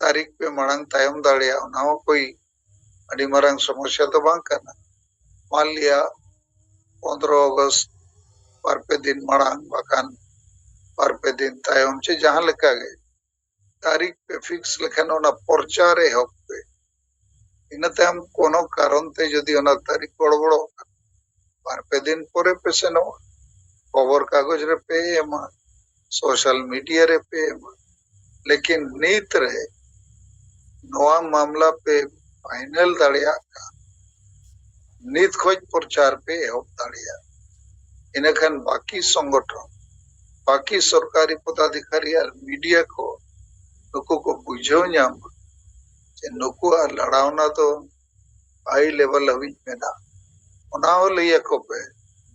ᱛᱟᱹᱨᱤᱠᱷ ᱯᱮ ᱢᱟᱲᱟᱝ ᱛᱟᱭᱚᱢ ᱫᱟᱲᱮᱭᱟᱜᱼᱟ, ᱚᱱᱟ ᱦᱚᱸ ᱠᱳᱭ ᱟᱹᱰᱤ ᱢᱟᱨᱟᱝ ᱥᱚᱢᱚᱥᱥᱟ ᱫᱚ ᱵᱟᱝ ᱠᱟᱱᱟ᱾ ᱢᱟᱱ ᱞᱤᱭᱟ ᱯᱚᱱᱫᱽᱨᱚ ᱟᱜᱚᱥᱴ ᱵᱟᱨ ᱯᱮ ᱫᱤᱱ ᱢᱟᱲᱟᱝ, ᱵᱟᱠᱷᱟᱱ ᱵᱟᱨ ᱯᱮ ᱫᱤᱱ ᱛᱟᱭᱚᱢ, ᱪᱮ ᱡᱟᱦᱟᱸ ᱞᱮᱠᱟ ᱜᱮ ᱛᱟᱹᱨᱤᱠᱷ ᱯᱮ ᱯᱷᱤᱠᱥ ᱞᱮᱠᱷᱟᱱ ᱚᱱᱟ ᱯᱨᱚᱪᱟᱨ ᱮᱦᱚᱵ ᱯᱮ᱾ ᱤᱱᱟᱹ ᱛᱟᱭᱚᱢ ᱠᱳᱱᱳ ᱠᱟᱨᱚᱱ ᱛᱮ ᱡᱩᱫᱤ ᱚᱱᱟ ᱛᱟᱹᱨᱤᱠᱷ ᱜᱚᱲᱵᱚᱲᱚᱜ ᱠᱷᱟᱱ, ᱵᱟᱨ ᱯᱮ ᱫᱤᱱ ᱯᱚᱨᱮ ᱯᱮ ᱥᱮᱱᱚᱜᱼᱟ, ᱠᱷᱚᱵᱚᱨ ᱠᱟᱜᱚᱡᱽ ᱨᱮ ᱯᱮ ᱮᱢᱟ, ᱥᱳᱥᱟᱞ ᱢᱤᱰᱤᱭᱟ ᱨᱮ ᱯᱮ ᱮᱢᱟ, ᱞᱮᱠᱤᱱ ᱱᱤᱛ ᱨᱮ ᱱᱚᱣᱟ ᱢᱟᱢᱞᱟ ᱯᱮ ᱯᱷᱟᱭᱱᱮᱞ ᱫᱟᱲᱮᱭᱟᱜ ᱠᱷᱟᱱ, ᱱᱤᱛ ᱠᱷᱚᱡ ᱯᱨᱚᱪᱟᱨ ᱯᱮ ᱮᱦᱚᱵ ᱫᱟᱲᱮᱭᱟᱜᱼᱟ᱾ ᱤᱱᱟᱹᱠᱷᱟᱱ ᱵᱟᱹᱠᱤ ᱥᱚᱝᱜᱚᱴᱷᱚᱱ, ᱵᱟᱹᱠᱤ ᱥᱚᱨᱠᱟᱨᱤ ᱯᱚᱫᱟᱫᱷᱤᱠᱟᱨᱤ ᱟᱨ ᱢᱤᱰᱤᱭᱟ ᱠᱚ ᱱᱩᱠᱩ ᱠᱚ ᱵᱩᱡᱷᱟᱹᱣ ᱧᱟᱢᱟ ᱡᱮ ᱱᱩᱠᱩᱣᱟᱜ ᱞᱟᱲᱟᱣᱱᱟ ᱫᱚ ᱦᱟᱭ ᱞᱮᱵᱮᱞ ᱦᱟᱹᱵᱤᱡ ᱢᱮᱱᱟᱜᱼᱟ᱾ ᱚᱱᱟ ᱦᱚᱸ ᱞᱟᱹᱭ ᱟᱠᱚ ᱯᱮ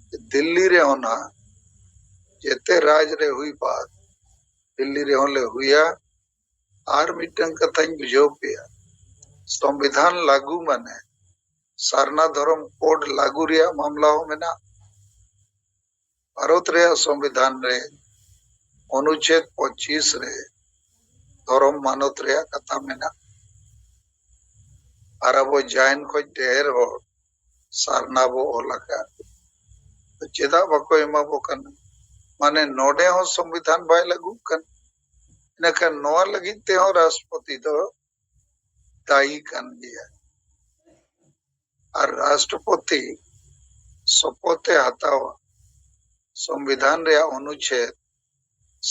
ᱡᱮ ᱫᱤᱞᱞᱤ ᱨᱮᱦᱚᱸ ᱱᱟᱦᱟᱜ ᱡᱮᱛᱮ ᱨᱟᱡᱽ ᱨᱮ ᱦᱩᱭ ᱵᱟᱫ ᱫᱤᱞᱞᱤ ᱨᱮᱦᱚᱸ ᱞᱮ ᱦᱩᱭᱟ᱾ ᱟᱨ ᱢᱤᱫᱴᱟᱝ ᱠᱟᱛᱷᱟᱧ ᱵᱩᱡᱷᱟᱹᱣ ᱯᱮᱭᱟ, ᱥᱚᱝᱵᱤᱫᱷᱟᱱ ᱞᱟᱹᱜᱩ ᱢᱟᱱᱮ ᱥᱟᱨᱱᱟ ᱫᱷᱚᱨᱚᱢ ᱠᱳᱰ ᱞᱟᱹᱜᱩ ᱨᱮᱭᱟᱜ ᱢᱟᱢᱞᱟ ᱦᱚᱸ ᱢᱮᱱᱟᱜᱼᱟ᱾ ᱵᱷᱟᱨᱚᱛ ᱨᱮᱭᱟᱜ ᱥᱚᱝᱵᱤᱫᱷᱟᱱ ᱨᱮ ᱚᱱᱩᱪᱷᱮᱫ ᱯᱚᱸᱪᱤᱥ ᱨᱮ ᱫᱷᱚᱨᱚᱢ ᱢᱟᱱᱚᱛ ᱨᱮᱭᱟᱜ ᱠᱟᱛᱷᱟ ᱢᱮᱱᱟᱜᱼᱟ᱾ ᱟᱨ ᱟᱵᱚ ᱡᱟᱭᱱ ᱠᱷᱚᱱ ᱰᱷᱮᱨ ᱦᱚᱲ ᱥᱟᱨᱱᱟ ᱵᱚ ᱚᱞ ᱟᱠᱟᱫ᱾ ᱪᱮᱫᱟᱜ ᱵᱟᱠᱚ ᱮᱢᱟ ᱵᱚ ᱠᱟᱱᱟ? ᱢᱟᱱᱮ ᱱᱚᱰᱮ ᱦᱚᱸ ᱥᱚᱝᱵᱤᱫᱷᱟᱱ ᱵᱟᱭ ᱞᱟᱹᱜᱩᱜ ᱠᱟᱱᱟ᱾ ᱤᱱᱟᱹᱠᱷᱟᱱ ᱱᱚᱣᱟ ᱞᱟᱹᱜᱤᱫ ᱛᱮᱦᱚᱸ ᱨᱟᱥᱴᱨᱚᱯᱚᱛᱤ ᱫᱚ ᱫᱟᱭᱤ ᱠᱟᱱ ᱜᱮᱭᱟ᱾ ᱟᱨ ᱨᱟᱥᱴᱨᱚᱯᱚᱛᱤ ᱥᱚᱯᱚᱛ ᱮ ᱦᱟᱛᱟᱣᱟ ᱥᱚᱝᱵᱤᱫᱷᱟᱱ ᱨᱮᱭᱟᱜ ᱚᱱᱩᱪᱷᱮᱫ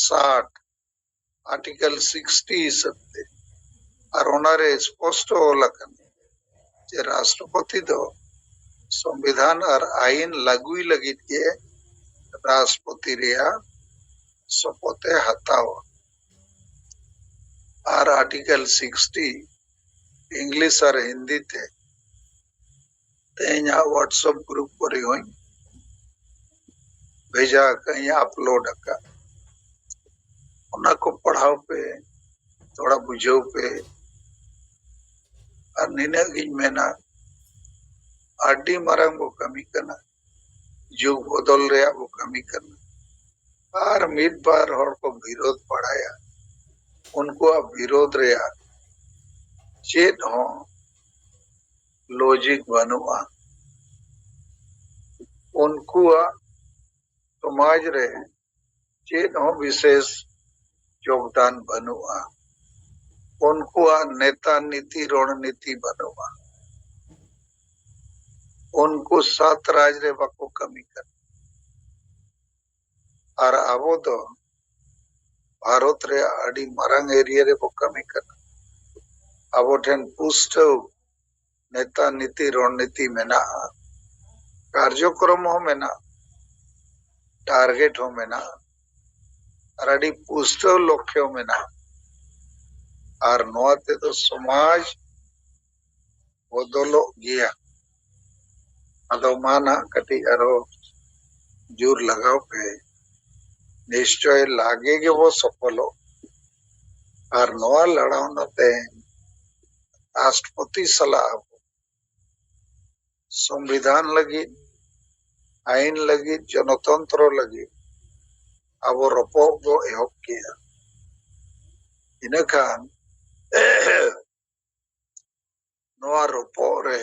ᱥᱟᱴ, ᱟᱨᱴᱤᱠᱮᱞ ᱥᱤᱠᱥᱴᱤ ᱦᱤᱥᱟᱹᱵ ᱛᱮ᱾ ᱟᱨ ᱚᱱᱟᱨᱮ ᱥᱯᱚᱥᱴᱚ ᱚᱞ ᱟᱠᱟᱱᱟ ᱡᱮ ᱨᱟᱥᱴᱨᱚᱯᱚᱛᱤ ᱫᱚ ᱥᱚᱝᱵᱤᱫᱷᱟᱱ ᱟᱨ ᱟᱭᱤᱱ ᱞᱟᱹᱜᱩᱭ ᱞᱟᱹᱜᱤᱫ ᱜᱮ ᱨᱟᱥᱴᱨᱚᱯᱚᱛᱤ ᱨᱮᱭᱟᱜ ᱥᱚᱯᱚᱛ ᱮ ᱦᱟᱛᱟᱣᱟ᱾ ᱟᱨ ᱟᱨᱴᱤᱠᱮᱞ ᱥᱤᱠᱥᱴᱤ ᱤᱝᱞᱤᱥ ᱟᱨ ᱦᱤᱱᱫᱤ ᱛᱮ ᱛᱮᱦᱮᱧᱟᱜ WhatsApp ᱜᱨᱩᱯ ᱠᱚᱨᱮ ᱦᱚᱸᱧ ᱵᱷᱮᱡᱟ ᱟᱠᱟᱫ, ᱟᱯᱞᱳᱰ ᱟᱠᱟᱫ᱾ ᱚᱱᱟ ᱠᱚ ᱯᱟᱲᱦᱟᱣ ᱯᱮ, ᱛᱷᱚᱲᱟ ᱵᱩᱡᱷᱟᱹᱣ ᱯᱮ᱾ ᱟᱨ ᱱᱤᱱᱟᱹᱜ ᱜᱤᱧ ᱢᱮᱱᱟ, ᱟᱹᱰᱤ ᱢᱟᱨᱟᱝ ᱵᱚ ᱠᱟᱹᱢᱤ ᱠᱟᱱᱟ, ᱡᱩᱜᱽ ᱵᱚᱫᱚᱞ ᱨᱮᱭᱟᱜ ᱵᱚ ᱠᱟᱹᱢᱤ ᱠᱟᱱᱟ᱾ ᱟᱨ ᱢᱤᱫ ᱵᱟᱨ ᱦᱚᱲ ᱠᱚ ᱵᱤᱨᱳᱫ ᱵᱟᱲᱟᱭᱟ, ᱩᱱᱠᱩᱣᱟᱜ ᱵᱤᱨᱳᱫ ᱨᱮᱭᱟᱜ ᱪᱮᱫ ᱦᱚᱸ ᱞᱚᱡᱤᱠ ᱵᱟᱹᱱᱩᱜᱼᱟ᱾ ᱩᱱᱠᱩᱣᱟᱜ ᱥᱚᱢᱟᱡᱽ ᱨᱮ ᱪᱮᱫ ᱦᱚᱸ ᱵᱤᱥᱮᱥ ᱡᱳᱜᱽᱫᱟᱱ ᱵᱟᱹᱱᱩᱜᱼᱟ᱾ ᱩᱱᱠᱩᱣᱟᱜ ᱱᱮᱛᱟ ᱱᱤᱛᱤ ᱨᱚᱬᱱᱤᱛᱤ ᱵᱟᱹᱱᱩᱜᱼᱟ᱾ ᱩᱱᱠᱩ ᱥᱟᱛ ᱨᱟᱡᱽ ᱨᱮ ᱵᱟᱠᱚ ᱠᱟᱹᱢᱤ ᱠᱟᱱᱟ᱾ ᱟᱨ ᱟᱵᱚ ᱫᱚ ᱵᱷᱟᱨᱚᱛ ᱨᱮᱭᱟᱜ ᱟᱹᱰᱤ ᱢᱟᱨᱟᱝ ᱮᱨᱤᱭᱟ ᱨᱮᱵᱚ ᱠᱟᱹᱢᱤ ᱠᱟᱱᱟ᱾ ᱟᱵᱚ ᱴᱷᱮᱱ ᱯᱩᱥᱴᱟᱹᱣ ᱱᱮᱛᱟ ᱱᱤᱛᱤ ᱨᱚᱬᱱᱤᱛᱤ ᱢᱮᱱᱟᱜᱼᱟ, ᱠᱟᱨᱡᱚᱠᱨᱚᱢ ᱦᱚᱸ ᱢᱮᱱᱟᱜᱼᱟ, ᱴᱟᱨᱜᱮᱴ ᱦᱚᱸ ᱢᱮᱱᱟᱜᱼᱟ, ᱟᱨ ᱟᱹᱰᱤ ᱯᱩᱥᱴᱟᱹᱣ ᱞᱚᱠᱠᱷᱚ ᱢᱮᱱᱟᱜᱼᱟ᱾ ᱟᱨ ᱱᱚᱣᱟ ᱛᱮᱫᱚ ᱥᱚᱢᱟᱡᱽ ᱵᱚᱫᱚᱞᱚᱜ ᱜᱮᱭᱟ᱾ ᱟᱫᱚ ᱢᱟ ᱱᱟᱦᱟᱜ ᱠᱟᱹᱴᱤᱡ ᱟᱨᱚ ᱡᱳᱨ ᱞᱟᱜᱟᱣ ᱯᱮ, ᱱᱤᱥᱪᱚᱭ ᱞᱟᱜᱮ ᱜᱮᱵᱚ ᱥᱚᱯᱷᱚᱞᱚᱜ᱾ ᱟᱨ ᱱᱚᱣᱟ ᱞᱟᱲᱟᱣᱱᱟ ᱛᱮ ᱨᱟᱥᱴᱨᱚᱯᱚᱛᱤ ᱥᱟᱞᱟᱜ ᱟᱵᱚ ᱥᱚᱝᱵᱤᱫᱷᱟᱱ ᱞᱟᱹᱜᱤᱫ, ᱟᱭᱤᱱ ᱞᱟᱹᱜᱤᱫ, ᱡᱚᱱᱚᱛᱚᱱᱛᱨᱚ ᱞᱟᱹᱜᱤᱫ ᱟᱵᱚ ᱨᱚᱯᱚᱜ ᱵᱚ ᱮᱦᱚᱵ ᱠᱮᱜᱼᱟ᱾ ᱤᱱᱟᱹᱠᱷᱟᱱ ᱱᱚᱣᱟ ᱨᱚᱯᱚᱜ ᱨᱮ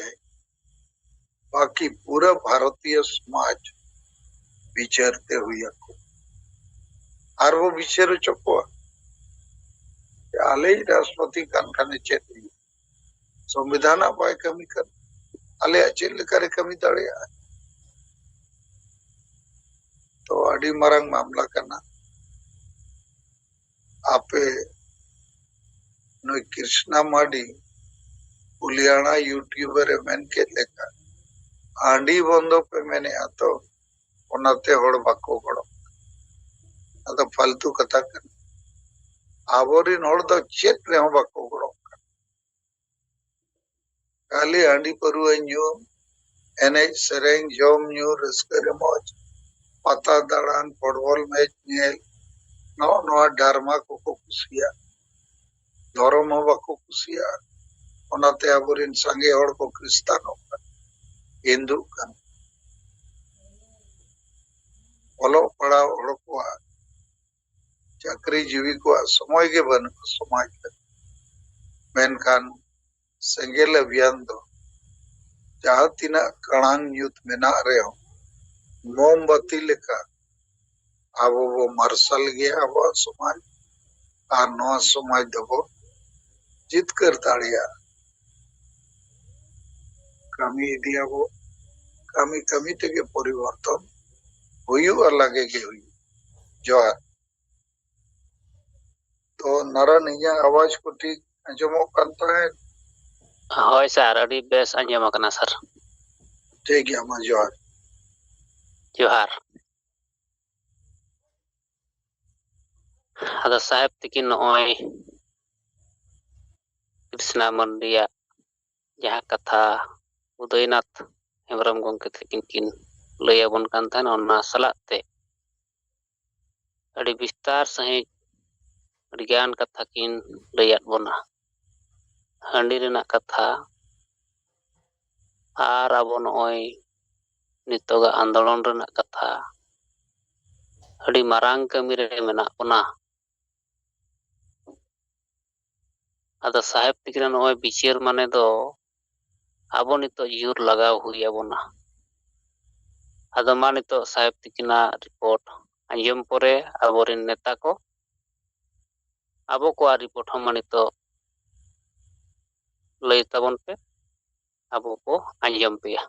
ᱵᱟᱹᱠᱤ ᱯᱩᱨᱟᱹ ᱵᱷᱟᱨᱚᱛᱤᱭᱚ ᱥᱚᱢᱟᱡᱽ ᱵᱤᱪᱟᱹᱨ ᱛᱮ ᱦᱩᱭ ᱟᱠᱚ᱾ ᱟᱨᱵᱚ ᱵᱤᱪᱟᱹᱨ ᱦᱚᱪᱚ ᱠᱚᱣᱟ᱾ ᱟᱞᱮᱭᱤᱡ ᱨᱟᱥᱴᱨᱚᱯᱚᱛᱤ ᱠᱟᱱ ᱠᱷᱟᱱᱮ ᱪᱮᱫ ᱦᱩᱭᱩᱜ? ᱥᱚᱝᱵᱤᱫᱷᱟᱱ ᱟᱜ ᱵᱟᱭ ᱠᱟᱹᱢᱤ ᱠᱟᱱᱟ, ᱟᱞᱮᱭᱟᱜ ᱪᱮᱫ ᱞᱮᱠᱟᱨᱮ ᱠᱟᱹᱢᱤ ᱫᱟᱲᱮᱭᱟᱜᱼᱟ? ᱛᱚ ᱟᱹᱰᱤ ᱢᱟᱨᱟᱝ ᱢᱟᱢᱞᱟ ᱠᱟᱱᱟ᱾ ᱟᱯᱮ ᱱᱩᱭ ᱠᱨᱤᱥᱱᱟ ᱢᱟᱨᱰᱤ ᱯᱩᱞᱤᱭᱟᱱᱟ YouTuber ᱮ ᱢᱮᱱ ᱠᱮᱫ ᱞᱮᱠᱟ, ᱦᱟᱺᱰᱤ ᱵᱚᱱᱫᱚ ᱯᱮ ᱢᱮᱱᱮᱜᱼᱟ ᱛᱚ, ᱚᱱᱟᱛᱮ ᱦᱚᱲ ᱵᱟᱠᱚ ᱜᱚᱲᱚᱜ ᱠᱟᱱᱟ᱾ ᱟᱫᱚ ᱯᱷᱟᱞᱛᱩ ᱠᱟᱛᱷᱟ ᱠᱟᱱᱟ᱾ ᱟᱵᱚᱨᱤᱱ ᱦᱚᱲ ᱫᱚ ᱪᱮᱫ ᱨᱮᱦᱚᱸ ᱵᱟᱠᱚ ᱜᱚᱲᱚᱜ ᱠᱟᱱᱟ᱾ ᱠᱷᱟᱹᱞᱤ ᱦᱟᱺᱰᱤ ᱯᱟᱹᱨᱩᱣᱟᱹ ᱧᱩ, ᱮᱱᱮᱡ ᱥᱮᱨᱮᱧ, ᱡᱚᱢ ᱧᱩ, ᱨᱟᱹᱥᱠᱟᱹ ᱨᱚᱢᱚᱡᱽ, ᱯᱟᱛᱟ ᱫᱟᱬᱟᱱ, ᱯᱷᱩᱴᱵᱚᱞ ᱢᱮᱪ ᱧᱮᱞ, ᱱᱚᱜᱼᱚ ᱱᱚᱣᱟ ᱰᱨᱟᱢᱟ ᱠᱚᱠᱚ ᱠᱩᱥᱤᱭᱟᱜᱼᱟ᱾ ᱫᱷᱚᱨᱚᱢ ᱦᱚᱸ ᱵᱟᱠᱚ ᱠᱩᱥᱤᱭᱟᱜᱼᱟ᱾ ᱚᱱᱟᱛᱮ ᱟᱵᱚᱨᱮᱱ ᱥᱟᱸᱜᱮ ᱦᱚᱲ ᱠᱚ ᱠᱷᱨᱤᱥᱴᱟᱱᱚᱜ ᱠᱟᱱᱟ, ᱦᱤᱱᱫᱩᱜ ᱠᱟᱱᱟ᱾ ᱚᱞᱚᱜ ᱯᱟᱲᱦᱟᱣ ᱦᱚᱲ ᱠᱚᱣᱟᱜ, ᱪᱟᱹᱠᱨᱤ ᱡᱤᱣᱤ ᱠᱚᱣᱟᱜ ᱥᱚᱢᱚᱭ ᱜᱮ ᱵᱟᱹᱱᱩᱜᱼᱟ ᱥᱚᱢᱟᱡᱽ ᱨᱮ᱾ ᱢᱮᱱᱠᱷᱟᱱ ᱥᱮᱸᱜᱮᱞ ᱚᱵᱷᱤᱭᱟᱱ ᱫᱚ ᱡᱟᱦᱟᱸ ᱛᱤᱱᱟᱹᱜ ᱠᱟᱲᱟᱝ ᱧᱩᱛ ᱢᱮᱱᱟᱜ ᱨᱮᱦᱚᱸ, ᱢᱳᱢᱵᱟᱛᱤ ᱞᱮᱠᱟ ᱟᱵᱚ ᱵᱚ ᱢᱟᱨᱥᱟᱞ ᱜᱮᱭᱟ ᱟᱵᱚᱣᱟᱜ ᱥᱚᱢᱟᱡᱽ, ᱟᱨ ᱱᱚᱣᱟ ᱥᱚᱢᱟᱡᱽ ᱫᱚᱵᱚ ᱡᱤᱛᱠᱟᱹᱨ ᱫᱟᱲᱮᱭᱟᱜᱼᱟ᱾ ᱠᱟᱹᱢᱤ ᱤᱫᱤᱭᱟᱵᱚ, ᱠᱟᱹᱢᱤ ᱠᱟᱹᱢᱤ ᱛᱮᱜᱮ ᱯᱚᱨᱤᱵᱚᱨᱛᱚᱱ ᱦᱩᱭᱩᱜᱼᱟ, ᱞᱟᱜᱮ ᱜᱮ ᱦᱩᱭᱩᱜᱼᱟ᱾ ᱡᱚᱦᱟᱨ᱾ ᱛᱚ ᱱᱟᱨᱟᱱ, ᱤᱧᱟᱹᱜ ᱟᱣᱟᱡ ᱠᱚ ᱴᱷᱤᱠ ᱟᱸᱡᱚᱢᱚᱜ ᱠᱟᱱ ᱛᱟᱦᱮᱸᱫ? ᱦᱳᱭ ᱥᱟᱨ, ᱟᱹᱰᱤ ᱵᱮᱥ ᱟᱸᱡᱚᱢ ᱟᱠᱟᱱᱟ ᱥᱟᱨ᱾ ᱴᱷᱤᱠ ᱜᱮᱭᱟ, ᱢᱟ ᱡᱚᱦᱟᱨ᱾ ᱡᱚᱦᱟᱨ᱾ ᱟᱫᱚ ᱥᱟᱦᱮᱵᱽ ᱛᱤᱠᱤᱱ ᱱᱚᱜᱼᱚᱭ ᱠᱨᱤᱥᱱᱟ ᱢᱟᱱᱰᱤᱭᱟᱜ ᱡᱟᱦᱟᱸ ᱠᱟᱛᱷᱟ ᱩᱫᱚᱭᱱᱟᱛᱷ ᱦᱮᱢᱵᱨᱚᱢ ᱜᱚᱢᱠᱮ ᱛᱟᱹᱠᱤᱱ ᱠᱤᱱ ᱞᱟᱹᱭ ᱟᱵᱚᱱ ᱠᱟᱱ ᱛᱟᱦᱮᱱ, ᱚᱱᱟ ᱥᱟᱞᱟᱜ ᱛᱮ ᱟᱹᱰᱤ ᱵᱤᱥᱛᱟᱨ ᱥᱟᱺᱦᱤᱡ ᱟᱹᱰᱤᱜᱟᱱ ᱠᱟᱛᱷᱟ ᱠᱤᱱ ᱞᱟᱹᱭᱟᱫ ᱵᱚᱱᱟ᱾ ᱦᱟᱺᱰᱤ ᱨᱮᱱᱟᱜ ᱠᱟᱛᱷᱟ ᱟᱨ ᱟᱵᱚ ᱱᱚᱜᱼᱚᱭ ᱱᱤᱛᱚᱜᱟᱜ ᱟᱱᱫᱳᱞᱚᱱ ᱨᱮᱱᱟᱜ ᱠᱟᱛᱷᱟ, ᱟᱹᱰᱤ ᱢᱟᱨᱟᱝ ᱠᱟᱹᱢᱤ ᱨᱮ ᱢᱮᱱᱟᱜ ᱵᱚᱱᱟ᱾ ᱟᱫᱚ ᱥᱟᱦᱮᱵᱽ ᱛᱤᱠᱤᱱᱟᱜ ᱱᱚᱜᱼᱚᱭ ᱵᱤᱪᱟᱹᱨ ᱢᱟᱱᱮ ᱫᱚ ᱟᱵᱚ ᱱᱤᱛᱚᱜ ᱡᱳᱨ ᱞᱟᱜᱟᱣ ᱦᱩᱭ ᱟᱵᱚᱱᱟ᱾ ᱟᱫᱚ ᱢᱟ ᱱᱤᱛᱚᱜ ᱥᱟᱦᱮᱵᱽ ᱛᱤᱠᱤᱱᱟᱜ ᱨᱤᱯᱳᱨᱴ ᱟᱸᱡᱚᱢ ᱯᱚᱨᱮ ᱟᱵᱚᱨᱮᱱ ᱱᱮᱛᱟ ᱠᱚ ᱟᱵᱚ ᱠᱚᱣᱟᱜ ᱨᱤᱯᱳᱨᱴ ᱦᱚᱸ ᱢᱟ ᱱᱤᱛᱚᱜ ᱞᱟᱹᱭ ᱛᱟᱵᱚᱱ ᱯᱮ, ᱟᱵᱚ ᱠᱚ ᱟᱸᱡᱚᱢ ᱯᱮᱭᱟ᱾